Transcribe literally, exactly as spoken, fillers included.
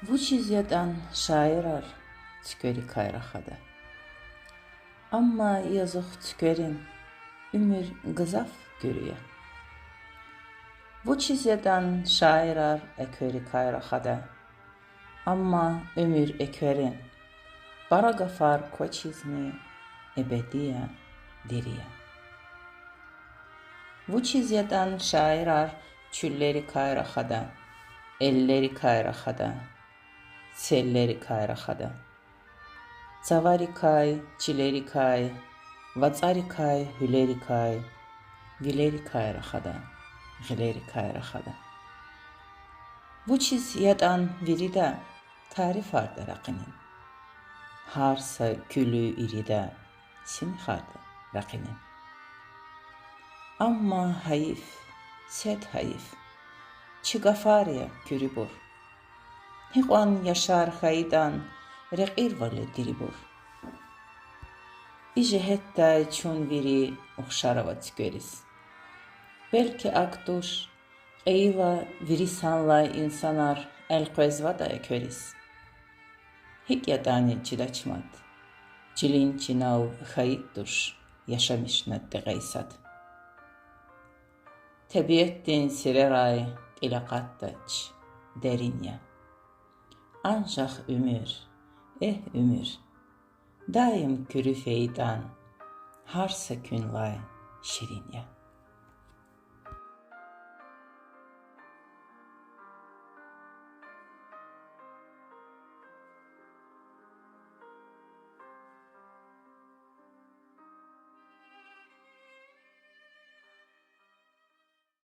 Вучиз ятӀан шаирар цуькверикай рахада, амма язух цуькверин уьмуьр гзаф куьруь я? Вучиз ятӀан шаирар экверикай рахада, амма уьмуьр экверин пара гафар квачизни эбеди я, дири я? Вучиз ятӀан шаирар чуьллерикай рахада, эллерикай рахада, селлерикай рахада, цаварикай, чилерикай, вацӀарикай, гьуьлерикай, вилерикай рахада, гъилерикай рахада? Вучиз ятӀан вирида тарифарда ракъинин, гьар са куьлуь ирида синхарда ракъинин? Амма гьайиф, сад гьайиф, чи гафар я куьруьбур, гьикьван яшар хьайитӀан рекьирвал я дирибур. И жигьетдай чун вири ухшар ава цуьквериз. Белки акӀ туш, кьейила вири санлай инсанар элкъвезватӀа эквериз. ГьикӀ ятӀани чидач мад, чилин чинал хьайид туш яшамишна текьей сад. Тебиатдин сирерай кьил акъатдач, дерин я. Анжах уьмуьр, эгь, уьмуьр, даим куьруь фейитӀан, гьар са куьнлай ширин я.